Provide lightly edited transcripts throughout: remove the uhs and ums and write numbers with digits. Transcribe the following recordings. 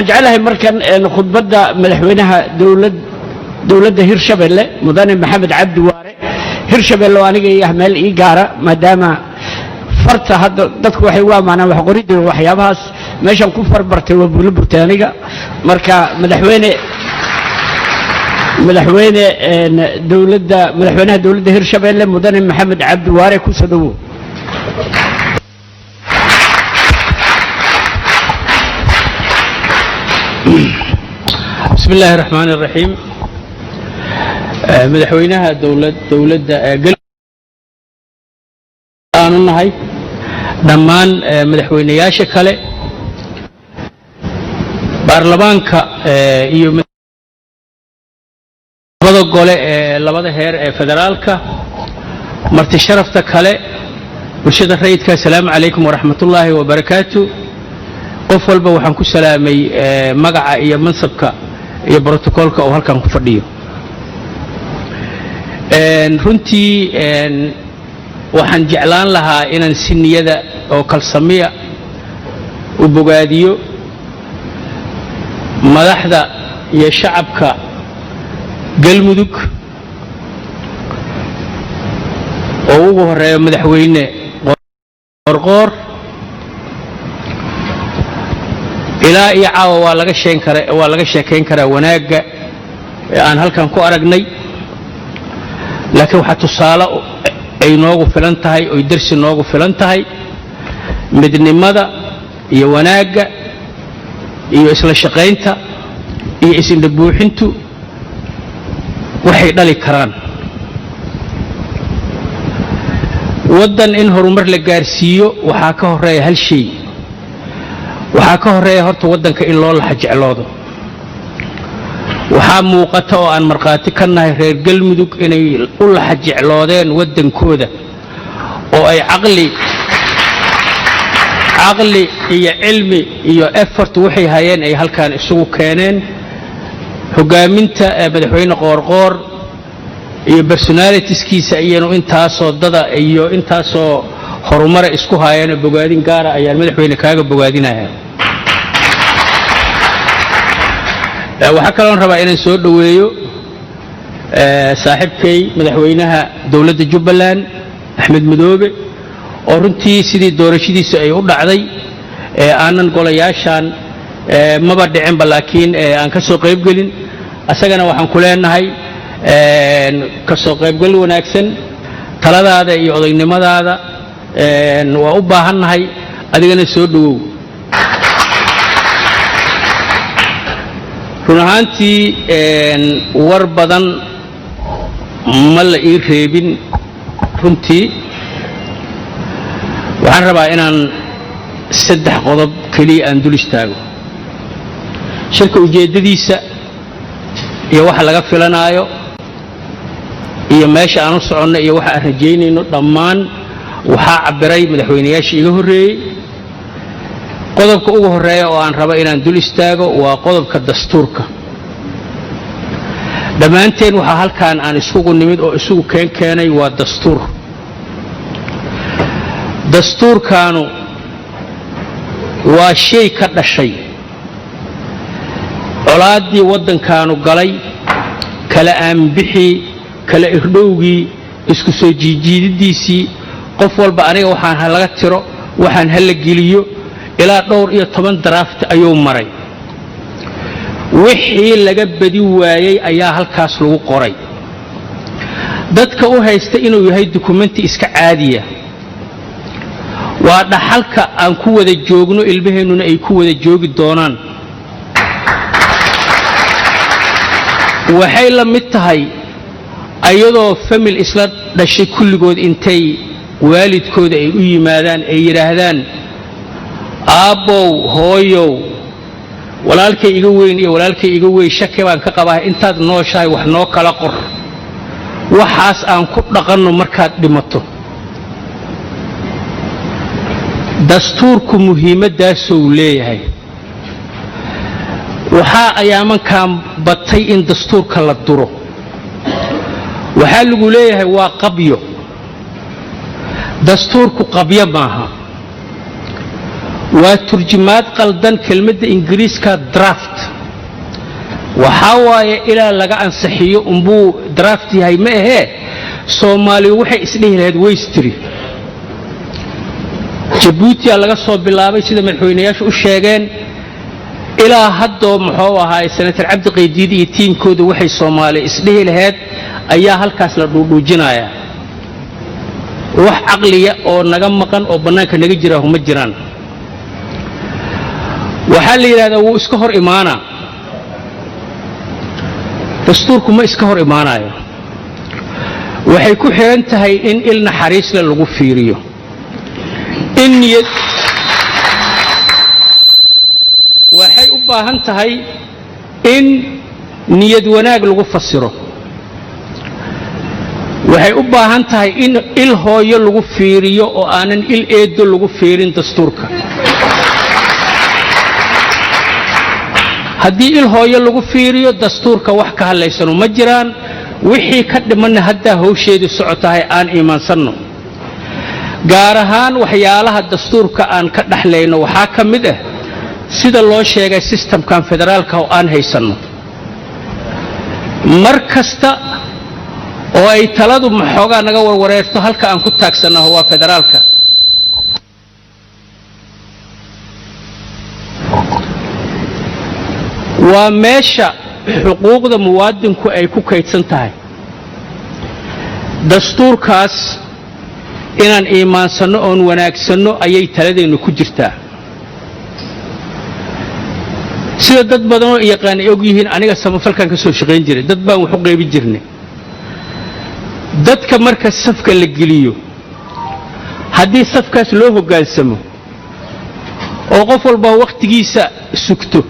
Waxaan jeclahay markan khudbadda madaxweynaha dowladda Hirshabelle, Mudane Maxamed Cabdi Waare. Hirshabelle oo aniga iyo ah meel ii gaara, maadaama farta hadda dadku waxay u ammaanaan wax qoridda, waxyaabahaas meeshaan ku farbartay waa Buulo Burtay aniga. Marka madaxweyne dowladda, madaxweynaha dowladda Hirshabelle, Mudane Maxamed Cabdi Waare, ku soo dhowow. Bismi illaahi raxmaan iraxiim. Madaxweynaha dowladda aanu nahay, dhammaan madaxweynayaasha kale, baarlamaanka iyo labada gole ee labada heer ee federaalka, marti sharafta kale, bulshada rayidka, asalaamu calaykum waraxmatullaahi wabarakaatu. Qof walba waxaan ku salaamay magaca iyo mansabka iyo brotocoolka oo halkan ku fadhiyo. Runtii waxaan jeclaan lahaa inaan si niyada oo kalsamiya u bogaadiyo madaxda iyo shacabka Galmudug, oo ugu horeeyo Madaxweyne Qoorqoor. Ilaa iyo caawa waa laga sheen kara, waa laga sheekayn karaa wanaagga ee aan halkan ku aragnay, laakiin waxaa tusaale ay noogu filan tahay oy dersi noogu filan tahay midnimada iyo wanaagga iyo isla shaqaynta iyo is-indha buuxintu waxay dhali karaan. Waddan in horumar la gaarsiiyo waxaa ka horeeya hal shay. Waxaa ka horeeya horta waddanka in loo laxa jecloodo. Waxaa muuqata oo aan markhaati ka nahay reer Galmudug inay u laxa jecloodeen waddankooda, oo ay caqli iyo cilmi iyo effort waxay hayeen ay halkan isugu keeneen. Hogaaminta Madaxweyne Qoorqoor iyo personalitiskiisa iyanu intaasoo dada iyo intaasoo horumara isku haayeenoo bogaadin gaara ayaan madaxweyne kaaga bogaadinaya. Waxaa kaloon rabaa inaan soo dhoweeyo saaxiibkay, madaxweynaha dowladda Jubbaland, Axmed Madoobe, oo runtii sidii doorashadiisa ay u dhacday aanan golayaashan maba dhicinba, laakiin aan ka soo qaybgelin. Asagana waxaan ku leenahay ka soo qaybgal wanaagsan. Taladaada iyo odaynimadaada waa u baahannahay, adigana soo dhowow. Run ahaantii war badan ma la ii reebin. Runtii waxaan rabaa inaan saddex qodob keliya aan dul istaago: shirka ujeeddadiisa iyo waxa laga filanaayo iyo meesha aan u soconno iyo waxa aan rajaynayno. Dhammaan waxaa cabbiray madaxweynayaashii iga horreeyey. Qodobka ugu horreeya oo aan rabo inaan dul istaago waa qodobka dastuurka. Dhammaanteen waxaa halkan aan isugu nimid oo isugu keenay waa dastuur. Dastuurkaanu waa shay ka dhashay colaaddii waddankaanu galay, kala aanbixii, kala irdhowgii, isku soo jiijiididiisii. Qof walba aniga waxaan ha laga tiro, waxaan ha la geliyo, ilaa dhowr iyo toban draft ayuu maray. Wixii laga badi waayey ayaa halkaas lagu qoray. Dadka u haysta inuu yahay dukumenti iska caadiya, waa dhaxalka aan ku wada joogno, ilmaheennuna ay ku wada joogi doonaan. Waxay la mid tahay ayadoo famil isla dhashay kulligood intay waalidkooda ay u yimaadaan ay yidhaahdaan: "Aabbow, hooyow, walaalkay iga weyn iyo walaalkay iga weyn shaki baan ka qabaa, intaad nooshahay wax noo kala qor, waxaas aan ku dhaqanno markaad dhimato." Dastuurku muhiimaddaasuu leeyahay. Waxaa ayaamankan batay in dastuurka la duro. Waxaa lagu leeyahay waa qabyo. Dastuurku qabyo maaha. Waa turjumaad qaldan. Kelmadda Ingiriiska draft waxaa waaye ilaa laga ansixiyo unbuu draft yahay. Ma ahee, Soomaaliyu waxay isdhihi lahayd waystiri. Jabuutiyaa laga soo bilaabay, sida madaxweynayaashu u sheegeen, ilaa haddoo muxuu ahaay Senator Cabdi Qaydiid iyo tiimkooda waxay Soomaaliya isdhihi lahayd ayaa halkaas la dhuudhuujinayaa. Wax caqliya oo naga maqan oo bannaanka naga jira ma jiraan. Waxaa la yidhahdaa wuu iska hor imaanaa dastuurku. Ma iska hor imaanayo. Waxay ku xidhan tahay in il naxariisle lagu fiiriyo, in niyad waxay u baahan tahay in niyad wanaag lagu fasiro. Waxay u baahan tahay in il hooyo lagu fiiriyo oo aanan il eedo lagu fiirin dastuurka. Haddii il hooyo lagu fiiriyo dastuurka, wax ka hadlaysano ma jiraan. Wixii ka dhimanna haddaa hawsheedii socotahay, aan iimaansanno. Gaar ahaan waxyaalaha dastuurka aan ka dhaxlayno waxaa ka mid ah, sida loo sheegay, sistamkan federaalka oo aan haysanno. Mar kasta oo ay taladu maxoogaa naga warwareerto, halka aan ku taagsannaho waa federaalka. Waa meesha xuquuqda muwaadinku ay ku kaydsan tahay. Dastuurkaas inaan iimaansanno oon wanaagsanno ayay taladeennu ku jirtaa. Sida dad badanoo yaqaan ay og yihiin, aniga samafalkan ka soo shaqayn jiray, dad baan wax u qaybin jirnay. Dadka marka safka la geliyo, haddii safkaas loo hoggaansamo oo qof walba wakhtigiisa sugto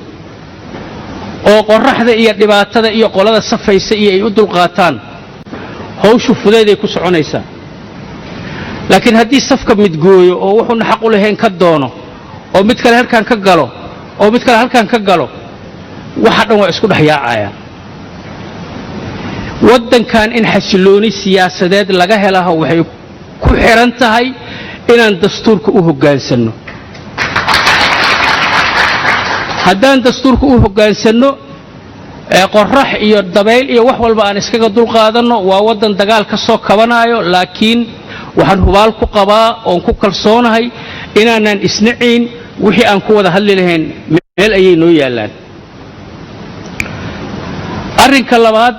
oo qorraxda iyo dhibaatada iyo qolada safaysa iyo ay u dulqaataan, hawshu fudayday ku soconaysaa. Laakiin haddii safka midgooyo oo wuxuuna xaq u lahayn ka doono, oo mid kale halkaan ka galo, oo mid kale halkaan ka galo, waxa dhan waa isku dhex yaacayaan. Waddankan in xasillooni siyaasadeed laga helaho waxay ku xidhan tahay inaan dastuurka u hoggaansanno. Haddaan dastuurka u hoggaansanno, qorrax iyo dabayl iyo wax walba aan iskaga dulqaadanno, waa waddan dagaal ka soo kabanaayo. Laakiin waxaan hubaal ku qabaa oon ku kalsoonahay inaanaan isnacayn. Wixii aan ku wada hadli lahayn meel ayay noo yaallaan. Arrinka labaad,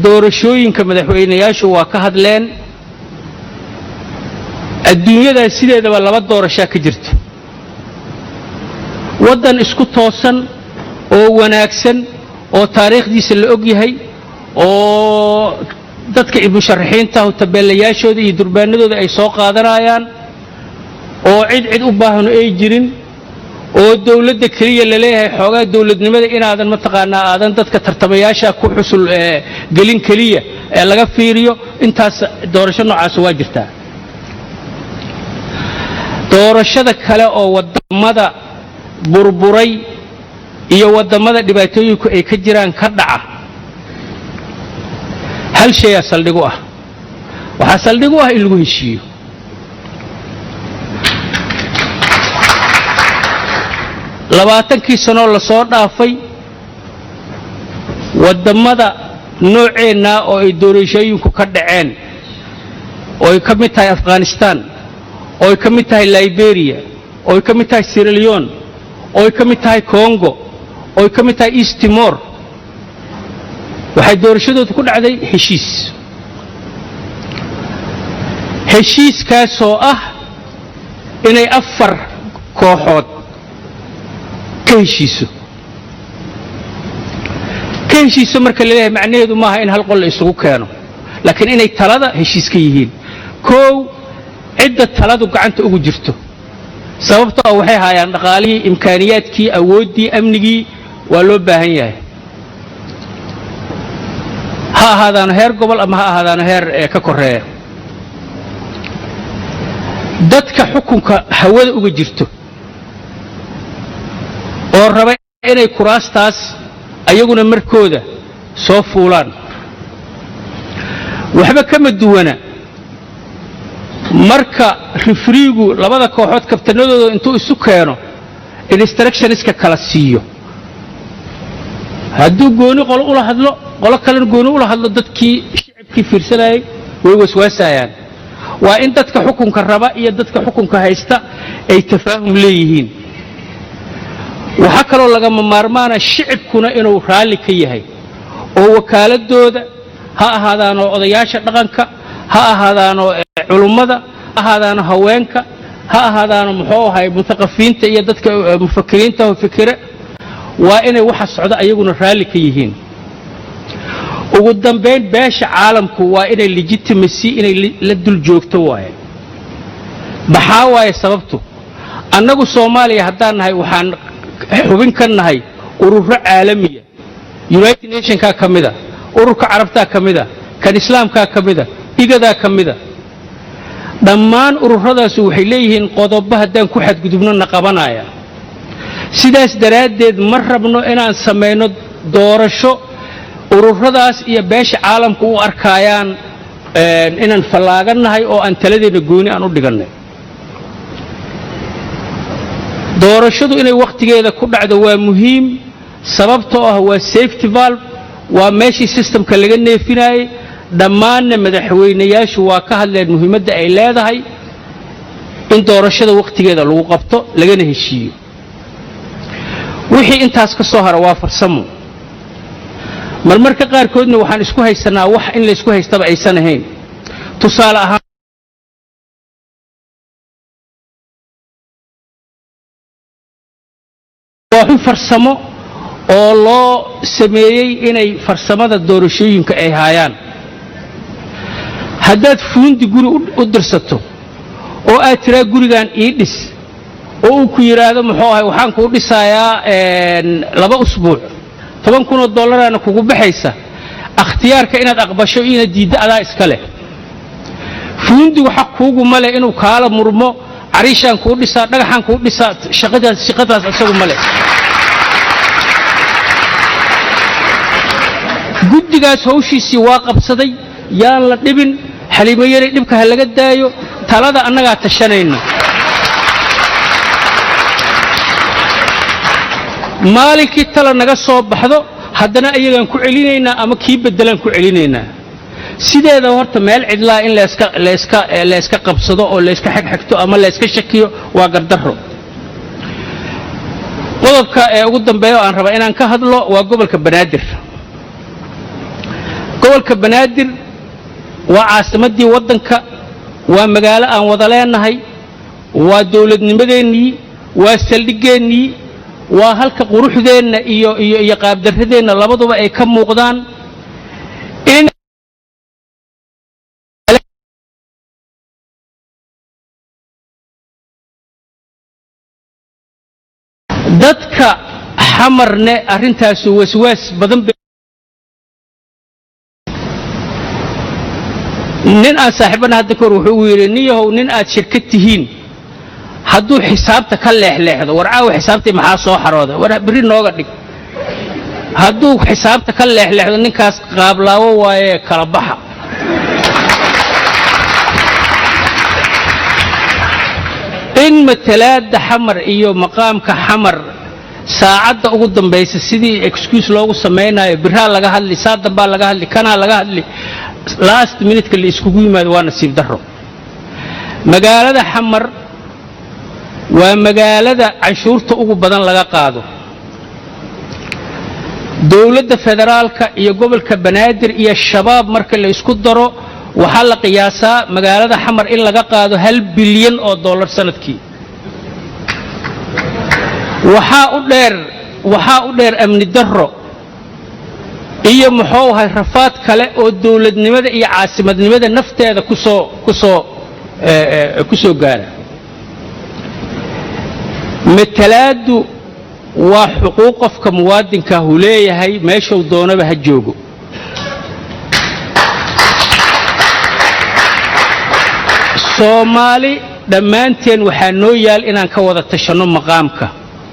doorashooyinka, madaxweynayaashu waa ka hadleen. Adduunyadaa sideedaba laba doorashaa ka jirta: waddan isku toosan oo wanaagsan oo taariikhdiisa la og yahay oo dadka musharaxiintahu tabeelayaashooda iyo durbaanadooda ay soo qaadanayaan oo cid cid u baahano ay jirin, oo dawladda keliya laleeyahay xoogaa dawladnimada inaadan mataqaanaa aadan dadka tartamayaasha ku xusul gelin keliya ee laga fiiriyo. Intaas doorasho noocaas waa jirtaa. Doorashada kale oo waddamada burburay iyo waddamada dhibaatooyinku ay ka jiraan ka dhaca, hal shayaa saldhig u ah. Waxaa saldhig u ah in lagu heshiiyo. 20kii sanoo lasoo dhaafay, waddamada nooceennaa oo ay doorashooyinku ka dhaceen, oo ay ka mid tahay Afghanistan, oo ay ka mid tahay Liberia, oo ay ka mid tahay Sierra Leone, oo ay ka mid tahay Congo, oo ay ka mid tahay East Timor, waxay doorashadoodu ku dhacday heshiis. Heshiiskaasoo ah inay 4 kooxood ka heshiiso. Ka heshiiso marka la leeyahay, macnaheedu maaha in hal qol la isugu keeno, laakiin inay talada heshiis ka yihiin. Koow, cidda taladu gacanta ugu jirto, sababtoo ah waxay haayaan dhaqaalihii, imkaaniyaadkii, awooddii, amnigii waa loo baahan yahay, ha ahaadaano heer gobol ama ha ahaadaano heer ka koreeya. Dadka xukunka hawada uga jirto oo raba inay kuraastaas ayaguna markooda soo fuulaan, waxba kama duwana. Marka referee-gu labada kooxood kabtanadooda intuu isu keeno instructions-ka kala siiyo, hadduu gooni qolo ula hadlo, qolo kalena gooni ula hadlo, dadkii shicibkii fiirsanayay way waswaasayaan. Waa in dadka xukunka raba iyo dadka xukunka haysta ay tafaahum leeyihiin. Waxaa kaloo lagama maarmaana shicibkuna inuu raalli ka yahay, oo wakaaladooda ha ahaadaano odayaasha dhaqanka, ha ahaadaano culummada, ha ahaadaano haweenka, ha ahaadaano muxuu ahay muthaqafiinta iyo dadka mufakiriinta oo fikira, waa inay waxa socda ayaguna raalli ka yihiin. Ugu dambayn, beesha caalamku waa inay legitimacy inay la dul joogto waaye. Maxaa waaye sababtu? Annagu Soomaaliya haddaan nahay, waxaan xubin ka nahay ururo caalamiya. United Nation-kaa ka mida, ururka Carabtaa ka mida, kan Islaamkaa ka mida, IGAD-aa ka mida. Dhammaan ururadaasi waxay leeyihiin qodobo haddaan ku xadgudubno na qabanaya. Sidaas daraaddeed ma rabno inaan samayno doorasho ururadaas iyo beesha caalamka u arkaayaan inaan fallaagannahay oo aan taladeenna gooni aan u dhigannay. Doorashadu inay wakhtigeeda ku dhacdo waa muhiim, sababtoo ah waa safety valve, waa meeshii system-ka laga neefinayey. Dhammaanna madaxweynayaashu waa ka hadleen muhiimadda ay leedahay in doorashada wakhtigeeda lagu qabto, lagana heshiiyo. Wixii intaas ka soo hara waa farsamo. Marmarka qaarkoodna waxaan isku haysanaa wax in laysku haystaba aysan ahayn. Tusaale ahaan, waa xun farsamo oo loo sameeyey inay farsamada doorashooyinka ay haayaan. Haddaad fuundi guri u dirsato oo aad tiraa "Gurigan ii dhis," oo uu ku yidhaahdo, muxuu ahay, "Waxaan kuu dhisayaa 2 usbuuc, $10,000-aana kugu baxaysa," akhtiyaarka inaad aqbasho iyo inaad diiddo adaa iska leh. Fuundigu xaq kuuguma leh inuu kaala murmo "Cariishaan kuu dhisaa, dhagaxaan kuu dhisaa." Shaqadaas, shaqadaas isagu ma leh. Guddigaas hawshiisii waa qabsaday, yaan la dhibin. Xaliimo Yaray dhibka ha laga daayo. Talada annagaa tashanayna. Maalinkii tala naga soo baxdo, haddana ayagaan ku celinaynaa ama kii beddelaan ku celinaynaa. Sideeda horta meel cidlaa in layska qabsado oo layska xegxegto ama layska shakiyo waa gardarro. Qodobka ee ugu dambeeya oo aan rabaa inaan ka hadlo waa gobolka Banaadir. Gobolka Banaadir waa caasimaddii waddanka, waa magaalo aan wada leenahay, waa dowladnimadeennii, waa saldhigeennii, waa halka quruxdeenna iyo qaabdarradeenna labaduba ay ka muuqdaan. In dadka Xamarne arrintaasu waswaas badan. Nin aan saaxiibana hadda kahor wuxuu yidhi, "Niyahow, nin aad shirkad tihiin hadduu xisaabta ka leexleexdo, war caawa xisaabtii maxaa soo xarooda, war berri nooga dhig," hadduu xisaabta ka leexleexdo, ninkaas qaablaawo waaye, kala baxa. In matalaadda Xamar iyo maqaamka Xamar saacadda ugu dambaysa sidii excuse loogu samaynayo, biraa laga hadli, saa dambaa laga hadli, kanaa laga hadli, last minute-ka la iskugu yimaado, waa nasiib darro. Magaalada Xamar waa magaalada canshuurta ugu badan laga qaado. Dowladda federaalka iyo gobolka Banaadir iyo Shabaab marka la isku daro, waxaa la qiyaasaa magaalada Xamar in laga qaado $1 bilyan sanadkii. Waxaa u dheer amni darro iyo muxuu ahay rafaad kale oo dowladnimada iyo caasimadnimada nafteeda kusoo gaara. Matalaaddu waa xuquuq qofka muwaadinkahu leeyahay, meeshuu doonaba ha joogo. Soomaali dhammaanteen waxaa noo yaal inaan ka wada tashanno maqaamka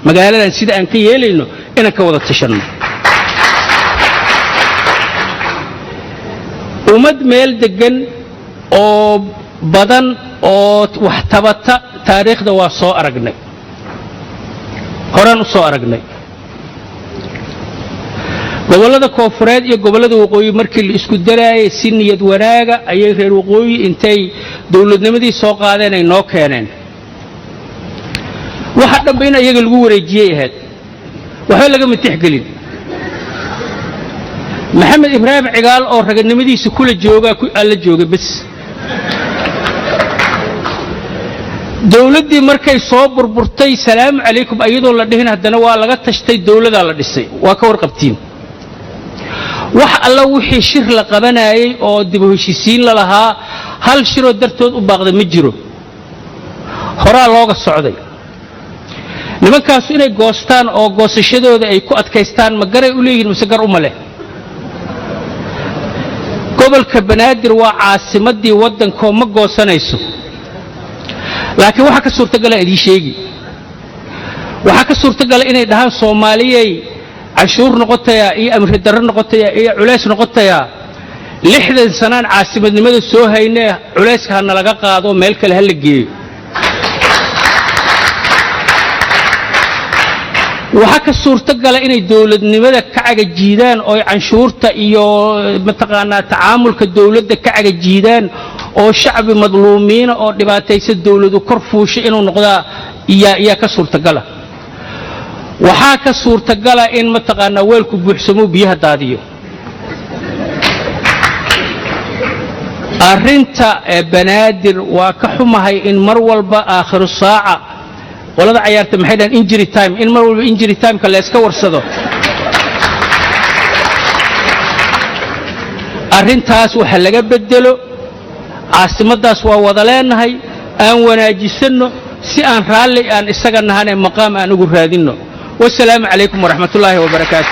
magaaladan, sida aan ka yeelayno inaan ka wada tashanno. Ummad meel deggan oo badan Oo wax tabata taariikhda waa soo aragnay, horaan u soo aragnay. Gobollada koonfureed iyo gobollada waqooyi markii la isku daraayay, si niyad wanaaga ayay reer waqooyi intay dowladnimadii soo qaadeen ay noo keeneen. Waxa dhanba in iyaga lagu wareejiyey ahayd, waxba lagama tixgelin. Maxamed Ibraahim Cigaal oo raganimadiisa kula jooga alla jooga bes. Dowladdii markay soo burburtay, salaamu calaykum iyadoo la dhihin, haddana waa laga tashtay, dowladaa la dhisay, waa ka warqabtiin. Wax alla wixii shir la qabanayay oo dib u heshiisiin la lahaa, hal shiroo dartood u baaqda ma jiro, horaa looga socday. Nimankaasu inay goostaan oo goosashadooda ay ku adkaystaan, ma garay u leeyihiin mise gar uma leh? Gobolka Banaadir waa caasimaddii waddankoo ma goosanayso, laakiin waxaa ka suurtagala idiin sheegi. Waxaa ka suurtagala inay dhahaan: Soomaaliyey, canshuur noqotaya iyo amri darro noqotaya iyo culays noqotaya, 60 sanaan caasimadnimada soo haynee, culayska ha nalaga qaado, meel kale ha la geeyo. Waxaa ka suurtagala inay dowladnimada ka cagajiidaan oo canshuurta iyo mataqaanaa tacaamulka dowladda ka cagajiidaan, oo shacbi madluumiina oo dhibaataysa dowladu kor fuusha inuu noqdaa iyaa ka suurtagala. Waxaa ka suurtagala in mataqaanaa weelku buuxsamuu biyaha daadiyo. Arrinta Banaadir waa ka xumahay in mar walba aakhiru saaca qolada cayaarta maxay dhahan, injury time, in mar walba injury timeka la iska warsado. Arrintaas waxa laga bedelo. Caasimaddaas waa wada leenahay, aan wanaajisanno si aan raalli aan isaga nahane maqaam aan ugu raadinno. Wasalaamu calaykum waraxmatullaahi wabarakaatu.